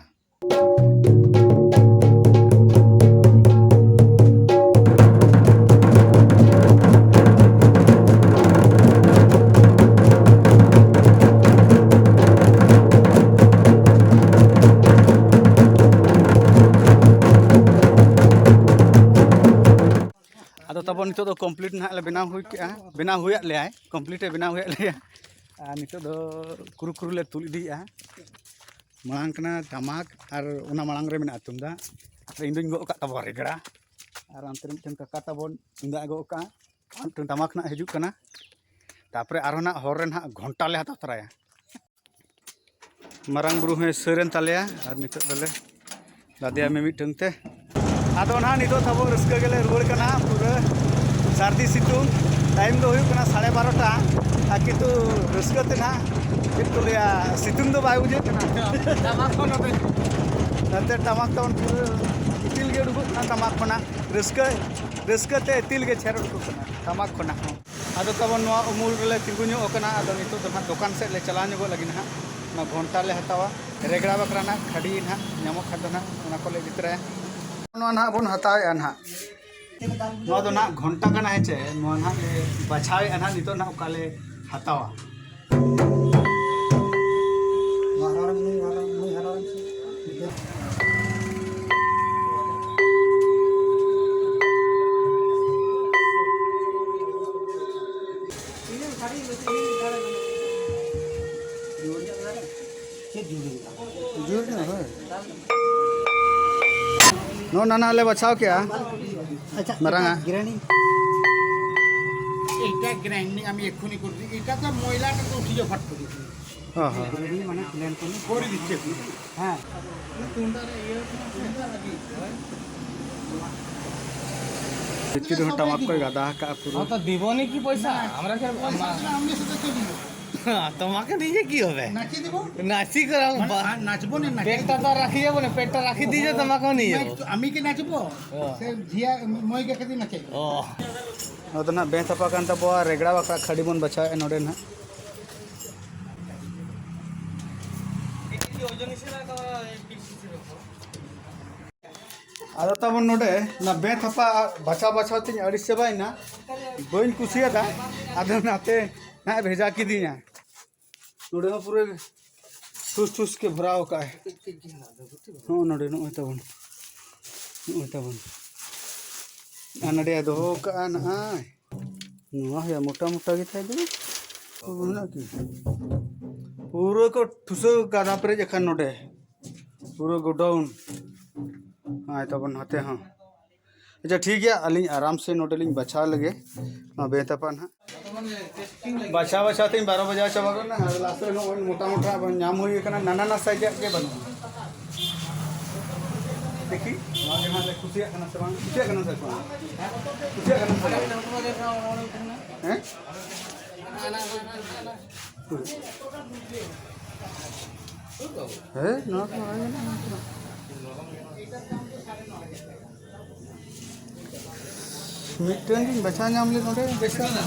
ᱟᱫᱚ ᱛᱟᱵᱚᱱ ᱱᱤᱛᱚᱜ ᱫᱚ ᱠᱚᱢᱯᱞᱤᱴ ᱱᱟᱦᱟᱜ ᱞᱮ ᱵᱮᱱᱟᱣ ᱦᱩᱭ ᱠᱮᱜᱼᱟ, ᱵᱮᱱᱟᱣ ᱦᱩᱭᱟᱫ ᱞᱮᱭᱟᱭ, ᱠᱚᱢᱯᱞᱤᱴ ᱮ ᱵᱮᱱᱟᱣ ᱦᱩᱭᱟᱫ ᱞᱮᱭᱟ᱾ ᱟᱨ ᱱᱤᱛᱚᱜ ᱫᱚ ᱠᱩᱨᱩ ᱠᱩᱨᱩ ᱞᱮ ᱛᱩᱞ ᱤᱫᱤᱭᱮᱜᱼᱟ᱾ ᱢᱟᱲᱟᱝ ᱠᱟᱱᱟ ᱴᱟᱢᱟᱠ, ᱟᱨ ᱚᱱᱟ ᱢᱟᱲᱟᱝ ᱨᱮ ᱢᱮᱱᱟᱜᱼᱟ ᱛᱩᱢᱫᱟᱜ᱾ ᱟᱨ ᱤᱧ ᱫᱩᱧ ᱜᱚᱜ ᱟᱠᱟᱫ ᱛᱟᱵᱚᱱᱟ ᱨᱮᱜᱽᱲᱟ, ᱟᱨ ᱚᱱᱛᱮ ᱨᱮ ᱢᱤᱫᱴᱮᱱ ᱠᱟᱠᱟ ᱛᱟᱵᱚᱱ ᱛᱩᱢᱫᱟᱜ ᱮ ᱜᱚᱜ ᱟᱠᱟᱫᱼᱟ, ᱟᱨ ᱢᱤᱫᱴᱮᱱ ᱴᱟᱢᱟᱠ ᱱᱟᱦᱟᱜ ᱦᱤᱡᱩᱜ ᱠᱟᱱᱟ᱾ ᱛᱟᱨᱯᱚᱨᱮ ᱟᱨᱦᱚᱸ ᱱᱟᱦᱟᱜ ᱦᱚᱨ ᱨᱮ ᱱᱟᱦᱟᱜ ᱜᱷᱚᱱᱴᱟ ᱞᱮ ᱦᱟᱛᱟᱣ ᱛᱚᱨᱟᱭᱟ᱾ ᱢᱟᱨᱟᱝ ᱵᱩᱨᱩ ᱦᱚᱸᱭ ᱥᱟᱹᱨ ᱮᱱ ᱛᱟᱞᱮᱭᱟ, ᱟᱨ ᱱᱤᱛᱚᱜ ᱫᱚᱞᱮ ᱞᱟᱫᱮᱭᱟ ᱢᱤᱢᱤᱫᱴᱟᱹᱝ ᱛᱮ᱾ ᱟᱫᱚ ᱱᱟᱦᱟᱜ ᱱᱤᱛᱚᱜ ᱛᱟᱵᱚ ᱨᱟᱹᱥᱠᱟᱹ ᱜᱮᱞᱮ ᱨᱩᱣᱟᱹᱲ ᱠᱟᱱᱟ᱾ ᱯᱩᱨᱟᱹ ᱥᱟᱹᱨᱫᱤ ᱥᱤᱛᱩᱝ, ᱴᱟᱭᱤᱢ ᱫᱚ ᱦᱩᱭᱩᱜ ᱠᱟᱱᱟ ᱥᱟᱲᱮ ᱵᱟᱨᱚᱴᱟ, ᱟᱨ ᱠᱤᱱᱛᱩ ᱨᱟᱹᱥᱠᱟᱹ ᱛᱮ ᱱᱟᱦᱟᱜ ᱪᱮᱫ ᱠᱚ ᱞᱟᱹᱭᱟ, ᱥᱤᱛᱩᱝ ᱫᱚ ᱵᱟᱭ ᱵᱩᱡᱷᱟᱹᱜ ᱠᱟᱱᱟ᱾ ᱴᱟᱢᱟᱠ ᱠᱚ ᱱᱚᱛᱮ, ᱱᱚᱛᱮ ᱴᱟᱢᱟᱠ ᱛᱟᱵᱚᱱ ᱯᱩᱨᱟᱹ ᱤᱛᱤᱞ ᱜᱮ ᱩᱰᱩᱠᱚᱜ ᱠᱟᱱᱟ ᱴᱟᱢᱟᱠ ᱠᱷᱚᱱᱟᱜ, ᱨᱟᱹᱥᱠᱟᱹ, ᱨᱟᱹᱥᱠᱟᱹ ᱛᱮ ᱤᱛᱤᱞ ᱜᱮ ᱪᱷᱮᱨ ᱩᱰᱩᱠᱚᱜ ᱠᱟᱱᱟ ᱴᱟᱢᱟᱠ ᱠᱷᱚᱱᱟᱜ ᱦᱚᱸ᱾ ᱟᱫᱚ ᱛᱟᱵᱚᱱ ᱱᱚᱣᱟ ᱩᱢᱩᱞ ᱨᱮᱞᱮ ᱛᱤᱸᱜᱩ ᱧᱚᱜ ᱟᱠᱟᱱᱟ᱾ ᱟᱫᱚ ᱱᱤᱛᱚᱜ ᱫᱚ ᱱᱟᱦᱟᱜ ᱫᱚᱠᱟᱱ ᱥᱮᱫ ᱞᱮ ᱪᱟᱞᱟᱣ ᱧᱚᱜᱚᱜ ᱞᱟᱹᱜᱤᱫ ᱱᱟᱦᱟᱜ᱾ ᱱᱚᱣᱟ ᱜᱷᱚᱱᱴᱟ ᱞᱮ ᱦᱟᱛᱟᱣᱟ, ᱨᱮᱜᱽᱲᱟ ᱵᱟᱠᱷᱨᱟ ᱱᱟᱦᱟᱜ ᱠᱷᱟᱹᱰᱤ ᱱᱟᱦᱟᱜ ᱧᱟᱢᱚᱜ ᱠᱷᱟᱱ ᱫᱚ ᱱᱟᱦᱟᱜ ᱚᱱᱟ ᱠᱚᱞᱮ ᱤᱫᱤ ᱛᱚᱨᱟᱭᱟ᱾ ᱱᱚᱣᱟ ᱱᱟᱦᱟᱜ ᱵᱚᱱ ᱦᱟᱛᱟᱣᱮᱫᱼᱟ ᱱᱟᱦᱟᱜ, ᱱᱚᱣᱟ ᱫᱚ ᱱᱟᱦᱟᱜ ᱜᱷᱚᱱᱴᱟ ᱠᱟᱱᱟ, ᱦᱮᱸ ᱪᱮ? ᱱᱚᱣᱟ ᱱᱟᱦᱟᱜ ᱞᱮ ᱵᱟᱪᱷᱟᱣᱮᱫᱼᱟ ᱱᱟᱦᱟᱜ ᱱᱤᱛᱚᱜ ᱱᱟᱦᱟᱜ ᱚᱠᱟ ᱞᱮ ᱦᱟᱛᱟᱣᱟ᱾ ᱡᱳᱨ ᱧᱚᱜ, ᱦᱳᱭ᱾ ᱱᱚᱜᱼᱚ ᱱᱟ ᱱᱟᱦᱟᱜ ᱞᱮ ᱵᱟᱪᱷᱟᱣ ᱠᱮᱜᱼᱟ᱾ ᱟᱪᱪᱷᱟ, ᱢᱟᱨᱟᱝ ᱟᱜ᱾ ᱜᱤᱨᱟᱹᱱᱤ᱾ এটা গ্রাইন্ডিং আমি এক্ষুনি করে দিই। এটা তো ময়লাটা তো উঠে যাও ফট করে। হ্যাঁ, হ্যাঁ। করে দিচ্ছে। হ্যাঁ। ভিতরে টামাক করে গাদা হাকা পুরো। হ্যাঁ, তো দিবনি কি পয়সা? আমরা কি আর, আমরা সামনে সাথে চলি। হ্যাঁ, তোমাকে নিয়ে কি হবে? নাচি দিব। নাচি করাও মানে, বা-, আর নাচবো না, নাচি পেটটা তো আর রাখি যাবো না, পেটটা রাখি দিয়ে তোমাকেও নিয়ে যাবো। আমি কি নাচবো? ও। সে ঝিয়া মই কে খাতি নাচে। ও। ᱱᱚᱣᱟ ᱫᱚ ᱱᱟᱦᱟᱜ ᱵᱮᱸᱛ ᱦᱟᱯᱟ ᱠᱟᱱ ᱛᱟᱵᱚᱣᱟ, ᱨᱮᱜᱽᱲᱟ ᱵᱟᱠᱷᱨᱟ ᱠᱷᱟᱹᱰᱤ ᱵᱚᱱ ᱵᱟᱪᱷᱟᱣᱮᱫᱼᱟ ᱱᱚᱰᱮ ᱱᱟᱦᱟᱜ᱾ ᱟᱫᱚ ᱛᱟᱵᱚᱱ ᱱᱚᱰᱮ ᱚᱱᱟ ᱵᱮᱸᱛ ᱦᱟᱯᱟ ᱵᱟᱪᱷᱟᱣ ᱵᱟᱪᱷᱟᱣ ᱛᱤᱧ ᱟᱹᱲᱤᱥ ᱪᱟᱵᱟᱭᱮᱱᱟ, ᱵᱟᱹᱧ ᱠᱩᱥᱤᱭᱟᱫᱟ᱾ ᱟᱫᱚ ᱚᱱᱟᱛᱮ ᱱᱟᱦᱟᱜ ᱵᱷᱮᱡᱟ ᱠᱤᱫᱤᱧᱟ᱾ ᱱᱚᱰᱮ ᱦᱚᱸ ᱯᱩᱨᱟᱹ ᱴᱷᱩᱥ ᱴᱷᱩᱥ ᱜᱮ ᱵᱷᱚᱨᱟᱣ ᱠᱟᱜᱼᱟᱭ᱾ ᱦᱚᱸ, ᱱᱚᱰᱮ ᱱᱚᱜᱼᱚᱭ ᱛᱟᱵᱚᱱ, ᱱᱚᱜᱼᱚᱭ ᱛᱟᱵᱚᱱ᱾ ᱟᱨ ᱱᱚᱰᱮ ᱫᱚᱦᱚ ᱠᱟᱜᱼᱟ ᱱᱚᱜᱼᱚᱭ᱾ ᱱᱚᱣᱟ ᱦᱩᱭᱩᱜᱼᱟ ᱢᱚᱴᱟ ᱢᱚᱴᱟ ᱜᱮ ᱠᱷᱟᱡ ᱫᱚ᱾ ᱢᱮᱱᱟᱜ ᱠᱤ? ᱯᱩᱨᱟᱹ ᱠᱚ ᱴᱷᱩᱥᱟᱹᱣ ᱠᱟᱫᱟ ᱯᱮᱨᱮᱡ ᱟᱠᱟᱱ ᱱᱚᱰᱮ᱾ ᱯᱩᱨᱟᱹ ᱜᱳᱰᱟᱣᱩᱱ᱾ ᱦᱚᱸᱜᱼᱚᱭ ᱛᱟᱵᱚᱱ ᱱᱚᱛᱮ ᱦᱚᱸ᱾ ᱟᱪᱪᱷᱟ, ᱴᱷᱤᱠ ᱜᱮᱭᱟ, ᱟᱹᱞᱤᱧ ᱟᱨᱟᱢ ᱥᱮ ᱱᱚᱰᱮ ᱞᱤᱧ ᱵᱟᱪᱷᱟᱣ ᱞᱮᱜᱮ᱾ ᱱᱚᱣᱟ ᱵᱮᱸᱛ ᱦᱟᱯᱟ ᱱᱟᱦᱟᱜ᱾ ᱵᱟᱪᱷᱟᱣ ᱵᱟᱪᱷᱟᱣ ᱛᱮᱧ ᱵᱟᱨᱚ ᱵᱟᱡᱟᱣ ᱪᱟᱵᱟ ᱜᱚᱫ ᱱᱟ᱾ ᱟᱨ ᱞᱟᱥᱴ ᱨᱮ ᱱᱚᱜᱼᱚᱭ ᱢᱚᱴᱟ ᱢᱚᱴᱟ ᱟᱵᱟᱨ ᱧᱟᱢ ᱦᱩᱭ ᱟᱠᱟᱱᱟ, ᱱᱟᱱᱟ ᱱᱟᱱᱟ ᱥᱟᱭᱤᱡᱟᱜ ᱜᱮ ᱵᱟᱹᱱᱩᱜᱼᱟ᱾ ᱫᱮᱠᱷᱤ, ᱱᱚᱣᱟ ᱜᱮ ᱱᱟᱦᱟᱜ ᱞᱮ ᱠᱩᱥᱤᱭᱟᱜ ᱠᱟᱱᱟ ᱥᱮ ᱵᱟᱝ? ᱠᱩᱥᱤᱭᱟᱜ ᱠᱟᱱᱟ ᱥᱮ ᱵᱟᱝ? ᱠᱩᱥᱤᱭᱟᱜ ᱠᱟᱱᱟ ᱥᱮ ᱵᱟᱝ? ᱦᱮᱸ? ᱦᱮᱸ, ᱱᱚᱣᱟ ᱠᱚ ᱵᱟᱭ ᱜᱟᱱᱚᱜᱼᱟ᱾ ᱢᱤᱫᱴᱮᱱ ᱜᱤᱧ ᱵᱟᱪᱷᱟᱣ ᱧᱟᱢ ᱞᱮᱫ ᱱᱚᱰᱮ, ᱵᱮᱥ ᱠᱟᱱᱟ᱾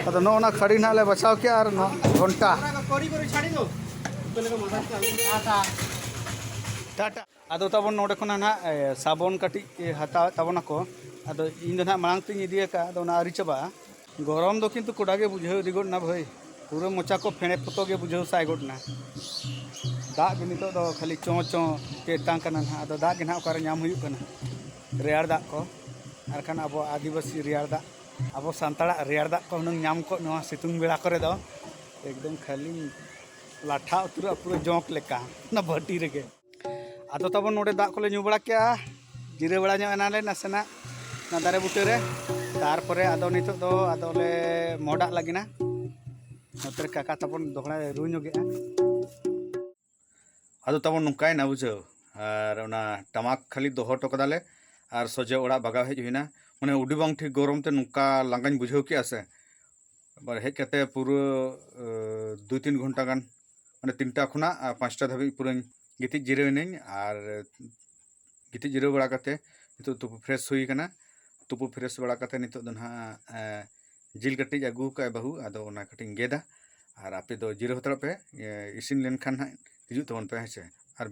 ᱟᱫᱚ ᱱᱚᱜᱼᱚ ᱱᱟ ᱠᱷᱟᱹᱲᱤ ᱱᱟᱦᱟᱜ ᱞᱮ ᱵᱟᱪᱷᱟᱣ ᱠᱮᱜᱼᱟ ᱟᱨ ᱱᱚᱣᱟ ᱜᱷᱚᱱᱴᱟ᱾ ᱴᱟᱴᱟ᱾ ᱟᱫᱚ ᱛᱟᱵᱚᱱ ᱱᱚᱰᱮ ᱠᱷᱚᱱᱟᱜ ᱱᱟᱦᱟᱜ, ᱮ, ᱥᱟᱵᱚᱱ ᱠᱟᱹᱴᱤᱡ, ᱮ, ᱦᱟᱛᱟᱣᱮᱫ ᱛᱟᱵᱚᱱᱟᱠᱚ᱾ ᱟᱫᱚ ᱤᱧ ᱫᱚ ᱱᱟᱦᱟᱜ ᱢᱟᱲᱟᱝ ᱛᱤᱧ ᱤᱫᱤ ᱟᱠᱟᱫᱼᱟ, ᱟᱫᱚ ᱚᱱᱟ ᱟᱹᱣᱨᱤ ᱪᱟᱵᱟᱜᱼᱟ᱾ ᱜᱚᱨᱚᱢ ᱫᱚ ᱠᱤᱱᱛᱩ ᱠᱚᱰᱟ ᱜᱮ ᱵᱩᱡᱷᱟᱹᱣ ᱤᱫᱤ ᱜᱚᱫ ᱮᱱᱟ ᱵᱷᱟᱹᱭ᱾ ᱯᱩᱨᱟᱹ ᱢᱚᱪᱟ ᱠᱚ ᱯᱷᱮᱬᱮ ᱯᱷᱚᱛᱚ ᱜᱮ ᱵᱩᱡᱷᱟᱹᱣ ᱥᱟᱭ ᱜᱚᱫ ᱮᱱᱟ᱾ ᱫᱟᱜ ᱜᱮ ᱱᱤᱛᱚᱜ ᱫᱚ ᱠᱷᱟᱹᱞᱤ ᱪᱚᱸ ᱪᱚᱸ ᱛᱮᱛᱟᱝ ᱠᱟᱱᱟ ᱱᱟᱦᱟᱜ᱾ ᱟᱫᱚ ᱫᱟᱜ ᱜᱮ ᱱᱟᱦᱟᱜ ᱚᱠᱟᱨᱮ ᱧᱟᱢ ᱦᱩᱭᱩᱜ ᱠᱟᱱᱟ, ᱨᱮᱭᱟᱲ ᱫᱟᱜ ᱠᱚ? ᱟᱨᱠᱷᱟᱱ ᱟᱵᱚ ᱟᱹᱫᱤᱵᱟᱹᱥᱤ ᱨᱮᱭᱟᱲ ᱫᱟᱜ, ᱟᱵᱚ ᱥᱟᱱᱛᱟᱲᱟᱜ ᱨᱮᱭᱟᱲ ᱫᱟᱜ ᱠᱚ ᱦᱩᱱᱟᱹᱝ ᱧᱟᱢ ᱠᱚᱜ ᱱᱚᱣᱟ ᱥᱤᱛᱩᱝ ᱵᱮᱲᱟ ᱠᱚᱨᱮ ᱫᱚ᱾ ᱮᱠᱫᱚᱢ ᱠᱷᱟᱹᱞᱤ ᱞᱟᱴᱷᱟ ᱩᱛᱟᱹᱨᱚᱜᱼᱟ ᱯᱩᱨᱟᱹ ᱡᱚᱸᱠ ᱞᱮᱠᱟ ᱚᱱᱟ ᱵᱟᱹᱴᱤ ᱨᱮᱜᱮ᱾ ᱟᱫᱚ ᱛᱟᱵᱚᱱ ᱱᱚᱰᱮ ᱫᱟᱜ ᱠᱚᱞᱮ ᱧᱩ ᱵᱟᱲᱟ ᱠᱮᱜᱼᱟ, ᱡᱤᱨᱟᱹᱣ ᱵᱟᱲᱟ ᱧᱚᱜ ᱮᱱᱟᱞᱮ ᱱᱟᱥᱮᱱᱟᱜ ᱚᱱᱟ ᱫᱟᱨᱮ ᱵᱩᱴᱟᱹ ᱨᱮ᱾ ᱛᱟᱨᱯᱚᱨᱮ ᱟᱫᱚ ᱱᱤᱛᱚᱜ ᱫᱚ ᱟᱫᱚ ᱞᱮ ᱢᱚᱦᱰᱟᱜ ᱞᱟᱹᱜᱤᱫ ᱱᱟ᱾ ᱱᱚᱛᱮ ᱨᱮ ᱠᱟᱠᱟ ᱛᱟᱵᱚᱱ ᱫᱚᱦᱲᱟᱭ ᱨᱩ ᱧᱚᱜᱮᱜᱼᱟ᱾ ᱟᱫᱚ ᱛᱟᱵᱚᱱ ᱱᱚᱝᱠᱟᱭᱮᱱᱟ ᱵᱩᱡᱷᱟᱹᱣ, ᱟᱨ ᱚᱱᱟ ᱴᱟᱢᱟᱠ ᱠᱷᱟᱹᱞᱤ ᱫᱚᱦᱚ ᱦᱚᱴᱚ ᱠᱟᱫᱟᱞᱮ ᱟᱨ ᱥᱚᱡᱷᱮ ᱚᱲᱟᱜ ᱵᱟᱜᱟᱣ ᱦᱮᱡ ᱦᱩᱭᱱᱟ᱾ ᱢᱟᱱᱮ ᱟᱹᱰᱤ ᱵᱟᱝ ᱴᱷᱤᱠ ᱜᱚᱨᱚᱢ ᱛᱮ ᱱᱚᱝᱠᱟ ᱞᱟᱸᱜᱟᱧ ᱵᱩᱡᱷᱟᱹᱣ ᱠᱮᱜᱼᱟ ᱥᱮ᱾ ᱟᱵᱟᱨ ᱦᱮᱡ ᱠᱟᱛᱮ ᱯᱩᱨᱟᱹ ᱫᱩᱭ ᱛᱤᱱ ᱜᱷᱚᱱᱴᱟ ᱜᱟᱱ, ᱢᱟᱱᱮ ᱛᱤᱱᱴᱟ ᱠᱷᱚᱱᱟᱜ ᱯᱟᱸᱪᱴᱟ ᱫᱷᱟᱹᱵᱤᱡ ᱯᱩᱨᱟᱹᱧ ᱜᱤᱛᱤᱡ ᱡᱤᱨᱟᱹᱣ ᱮᱱᱟᱹᱧ᱾ ᱟᱨ ᱜᱤᱛᱤᱡ ᱡᱤᱨᱟᱹᱣ ᱵᱟᱲᱟ ᱠᱟᱛᱮ ᱱᱤᱛᱚᱜ ᱛᱩᱯᱩ ᱯᱷᱨᱮᱥ ᱦᱩᱭ ᱠᱟᱱᱟ᱾ ᱛᱩᱯᱩ ᱯᱷᱨᱮᱥ ᱵᱟᱲᱟ ᱠᱟᱛᱮ ᱱᱤᱛᱚᱜ ᱫᱚ ᱱᱟᱦᱟᱜ ᱡᱤᱞ ᱠᱟᱹᱴᱤᱡ ᱟᱹᱜᱩ ᱠᱟᱜᱼᱟᱭ ᱵᱟᱹᱦᱩ, ᱟᱫᱚ ᱚᱱᱟ ᱠᱟᱹᱴᱤᱡ ᱤᱧ ᱜᱮᱫᱟ᱾ ᱟᱨ ᱟᱯᱮ ᱫᱚ ᱡᱤᱨᱟᱹᱣ ᱦᱟᱛᱟᱲᱚᱜ ᱯᱮ, ᱤᱥᱤᱱ ᱞᱮᱱᱠᱷᱟᱱ ᱦᱟᱸᱜ ᱦᱤᱡᱩᱜ ᱛᱟᱵᱚᱱ ᱯᱮ, ᱦᱮᱸ ᱥᱮ᱾ ᱟᱨ